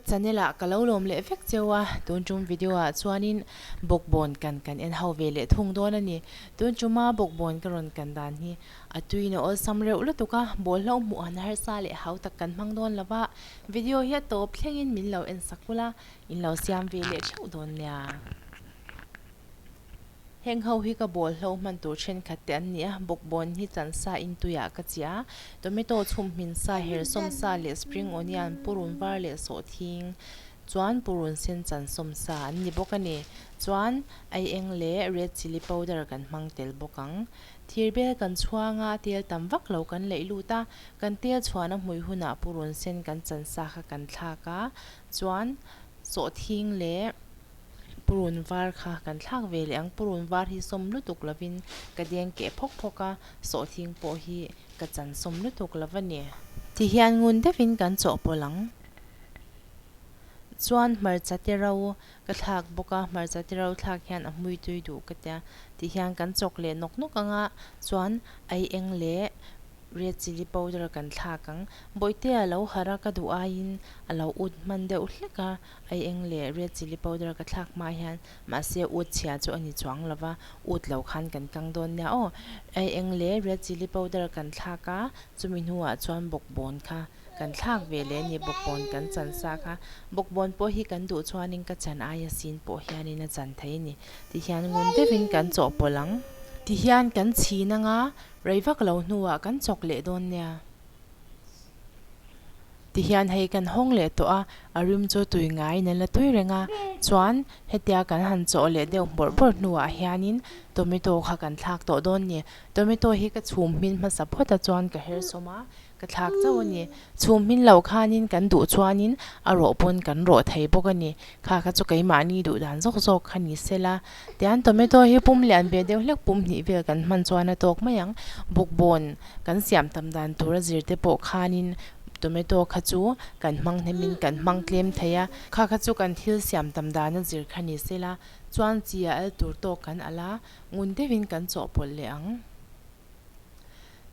Ka channel ah ka lo lawm leh vek cheu a, tun tum video ah chuanin bawkbawn kan kan en ho ve leh thung dawn a ni. Tun tuma bawkbawn ka rawn kan dan hi a tuin a awlsam reuh lutuk a, bawlhlo hmuh han harsa leh hau tak kan hmang dawn lo va, video hi a tawp thlengin min lo en sak ula, in lo siam ve leh theuh dawn nia. Heng ho hi ka bawl hlo hman tur thenkhat te an ni a, bawkbawn hi chan sa in tuiah ka chiah a, tomato chhum hmin sa, hersawm sa leh spring onion, purun var leh sawhthing chuan purun sen chan sawm sa an ni bawk a ni. Chuan ai eng leh red chilli powder kan hmang tel bawk ang. Thir bel kan chhuang a, tel tam vak lo kan leih lut a, kan tel chhuan a hmui hunah purun sen kan chan sa kha kan thlak a, chuan sawhthing leh. Purun var kha kan thlak ve leh ang. Purun var hi sawm lutuk lovin ka deng keh phawk phawk a, sawhthing pawh hi ka chan sawm lutuk lo a ni. Tihian ngun deuhin kan chawhpawlh ang. Chuan hmarcha te ro ka thlak bawk a, hmarcha te ro thlak hian a hmui tui duh ka tia. Tihian kan chawk leh nawk nawk ang a, chuan ei eng leh red chilli powder kan thlak ang. Bawihte a lo harh a, ka duh aiin a lo ut hman deuh hlek a. Ai eng leh red chilli powder ka thlak hma hian mahse ut chhia chu a ni chuang lo va, ut lo khan kan kang dawn nia aw. Ai eng leh red chilli powder kan thlak a, chumi hnuah chuan bawkbawn kha kan thlak ve leh a ni, bawkbawn kan chan sa kha. Bawkbawn pawh hi kan duh chuanin ka chan aia sin pawh hianin a chan thei a ni. Tihian ngun deuhin kan chawhpawlh ang. Tihian kan chhin anga rei vak lo hnuah kan chawk leh dawn nia. Tihian hei kan hawng leh tawh a, a rim chu tui ngaiin an la tui reng a, chuan hetia kan han chawh leh deuh bawrh bawrh hnuah hianin tomato kha kan thlak tawh dawn ni. Tomato hi ka chhum hmin hmasa phawt a chuan ka her sawm a, ka thlak chauh a ni. Chhum hmin loh khanin kan duh chuanin a rawh pawn kan rawh thei bawk a ni. Kha kha chu keimahni duh dan zawk zawk kha ni sela. Tian tomato hi pum lian ve deuh hlek pum hnih vel kan hman chuan a tawk mai ang. Bawkbawn kan siam tam dan tur a zir te pawh khanin tomato kha chu kan hmang hnemin kan hmang tlem thei a. Kha kha chu kan thil siam tam dan a zir kha ni sela. Chuan chi a al tur tawk kan alh a, ngun deuhin kan chawhpawlh leh ang.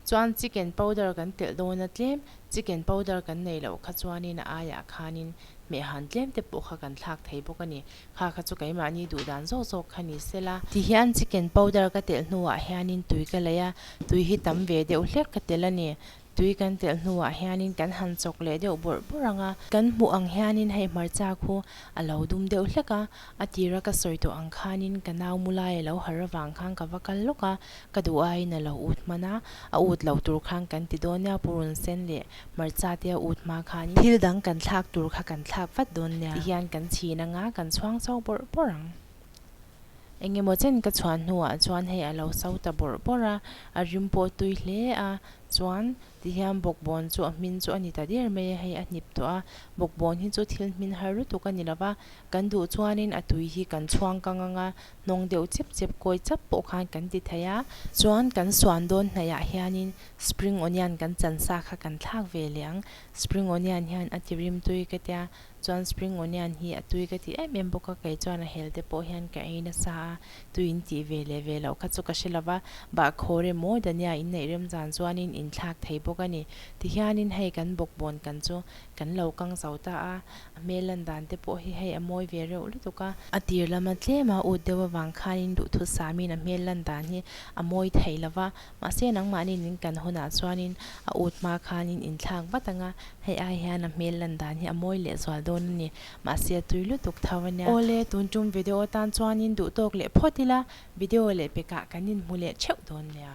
Chuan chicken powder kan telh dawn a tlem, chicken powder kan nei loh kha chuanin a aiah khanin hmeh han tlem te pawh kha kan thlak thei bawk a ni. Kha kha chu keimahni duh dan zawk zawk kha ni sela. Tihian chicken powder ka telh hnuah hianin tui ka lei a, tui hi tam ve deuh hlek ka telh a ni. Tui kan telh hnuah hianin kan han chawk leh deuh bawrh bawrh ang a. Kan hmuh ang hianin hei hmarcha khu a lo dum deuh hlek a, a tira ka sawi tawh ang khanin ka nau mu lai a lo har avang khan ka va kal lawk a, ka duh aiin a lo ut hman a, a ut loh tur khan kan ti dawn nia purun sen leh hmarcha te a ut hma khanin thil dang kan thlak tur kha kan thlak vat dawn nia tihian kan chhin anga kan chhuang chho bawrh bawrh ang. Engemaw chen ka chhuan hnuah chuan hei a lo so ta bawrh bawrh a, a rim pawh tui hle a, chuan tihian bawkbawn chu a hmin chu a ni ta der mai a, hei a hnip tawh a, bawkbawn hi chu thil hmin har lutuk a ni lo va, kan duh chuanin a tui hi kan chhuang kang ang a, hnawng deuh chep chep kawi chap pawh khan kan ti thei a, chuan kan suan dawn hnaihah hianin spring onion kan chan sa kha kan thlak ve leh ang, spring onion hian a ti rim tui ka tia, Chuan spring onion hi a tui ka ti em em bawk a, kei chuan a hel te pawh hian ka ei nasa a, tui in tih ve leh ve loh kha chu ka hre lo va, bahkhawr emaw dhania in neih rem zan chuanin in thlak thei bawk a ni. Tihianin hei kan bawkbawn kan chu kan lo kang zo ta a, a hmel lan dan te pawh hi hei a mawi ve reuh lutuk a. A tir lama tlema ut deuh avang khanin duhthusamin a hmel lan dan hi a mawi thei lo va, mahse nangmahni in kan hunah chuanin a ut hma khanin in thlak vat ang a, Hei ai hian a hmel lan dan hi a mawi leh zual dawn a ni. Mahse a tui lutuk tho a nia. Awle, tun tum video atan chuanin duh tawk leh phawt ila, video leh pekah kan inhmu leh theuh dawn nia.